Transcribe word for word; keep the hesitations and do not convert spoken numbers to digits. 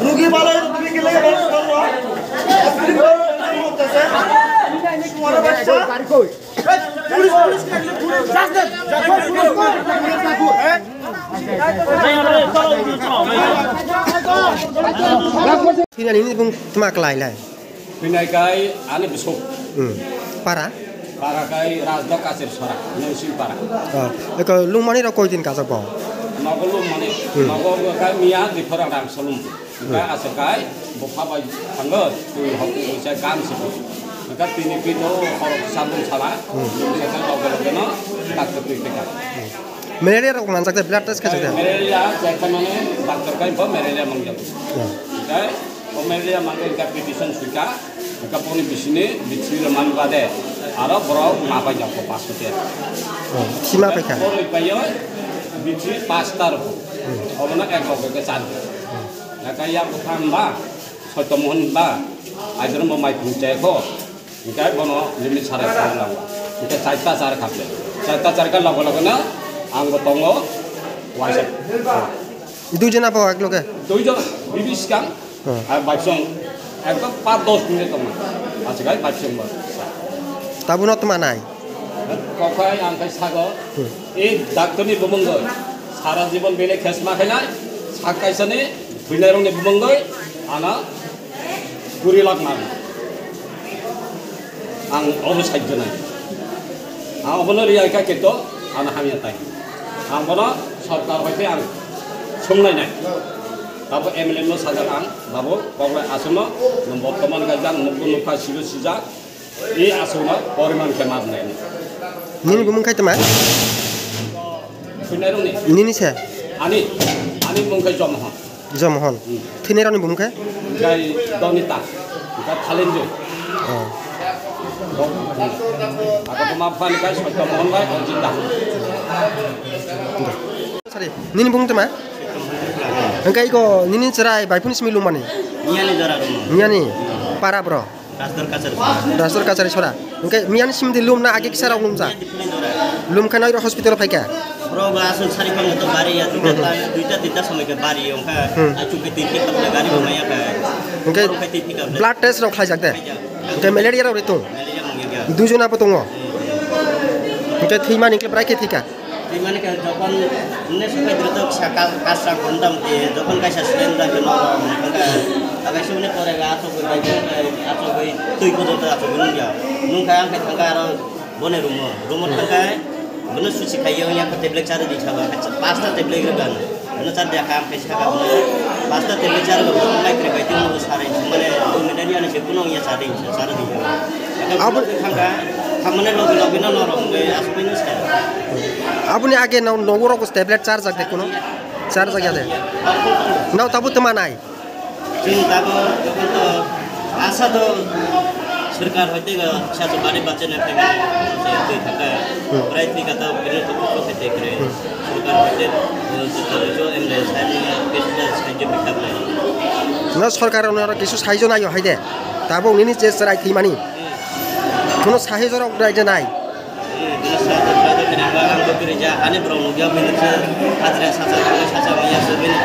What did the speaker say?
রুগী ভালো হইতো, তুমি গেলে ভালো করবো। Police, police, police. Thwinani ni bung tma klai lai. Thwinai kai ani bwswk. Hmm. Para? Para kai Rajda Kachir Sora, Noising Para. Oh, eko lungmani rok koi din kajak bo? Nogo lungmani, hmm, nogo kai miya diphora rang salum. Hmm. Kai aswk kai bupha bai thango, twi hok twi se gam se. Kai tini pito horok sabun sala, hmm, twi se kai loge loge no doctor twi pika. Malaria rok manjak de, blood test khajak de. Malaria jai khamane doctor kai bo malaria mangjak. Hmm. Kai O malaria mango hingka petition suika, hingka boni bisini bithi rwmani bade aro borok ma pai jakho paso ter. Oh, sima paikha. Borok paio bithi pasta rw. Hmm. Obono ek rok ke chan. Hmm. Naka ya bupha hwnba, Soito Mohon hwnba, aidoro bo mai phung chai kho. Hingka bono limit sarai phung lang. Hingka chaita char khaple. Chaita char kha logo logo no ang bo tongo waisa. Dui jona bo ek loge? Dui jona, bibi skang. Hmm. Ar baisong, ekdom paanch dos minute tongma. Achakai baisong ba. Tabuk no tma nai? Kokai ang kai sago, hmm, e doctor ni bumung goi. Sara jibon bini khesma khainai, sak kaisa ni, buinai rong ni bumung goi, ana kuri lakh man. Ang obo sajjo nai. Ang obono riyai kha keto, ano hamya tai. Ang bono sorkar hoite ang sumnai nai. Tabo M L A no sajak ang, babu, koglai aswkno, nwng bottoman gaijak, nukgo nukha, sigo sijak, e aswkno poriman khe mabnai. Nini bumung khai tama? Nini se? Ani, ani bumung khai Jomohon. Jomohon. Hmm. Thwinai rokni bumung khe? Hingkai Donita, hingkai Thalenjo. Oh. Ako buma bupha ni kai Soito Mohon bai Ajit Da. Sorry, nini bumung tama? Hingkai iko nini chwrai bai phuni simi lungmani? Miyani jora rwmani. Miyani? Para bro? Rasdor Kachari Sora. Rasdor Kachari Sora. Hingke miyani simdi lum na age kisa rok lumjak? Lum khe noirok hospital o phaikha? Bro ba aswk sari phano to bari ya, duita, hmm, ta, duita tinta somoi khe bari ya, ongkha, hmm, achuk khe twi thik kha, gari bo maya kha. Hingke boro khe twi thik kha. Blood test rok khlaijak de? Khlaijak. Hingke malaria rok ri tung? Malaria mungya kha. Dui jona bo tongo? Hmm. Hingke thwimani hingke bwrai khe thwikha? Mane khe jokhon ne sukai dito kisa ka-, kasra motamoti jokhon kaisa student da khe no, kaisa mane pore ga achugwi bai, achugwi twi kotor achugwi nungya. Nungkha ang khe thangkha aro boni room o. Room o thangkha, bono susi khaiya, yang khe tablet charwi di saba, pasta tablet rwkha. Ano char dia kam kaisa ka, pasta tablet char go, mai kre bai timo sare, mane, minani ani se kuno ya sare, sare di. Abo- Abo khangka, khamane logi logi no norok, asupin no sa. Aboni age no, no norok tablet charjak de kuno? Charjak ya de. No tabu tma nai. Chini tabu, jokhon to asa to sorkar hoite ga sa to bari bache na phaimani se twi thaka. Hmm. Prai twi kata bini to kok khe te kre. Hmm. Sorkar hoite, eh, sorkar jo em le sai ni, kisa sai je bikak nai. No sorkar no aro kisu saijo naio haide. Tabo nini je chwrai thwimani. Hmm. Kuno saijo rok rai je nai. Hmm, bini sa to bini ba ang to bini ja ani borok nugya bini se hajra sacha sacha maya se bini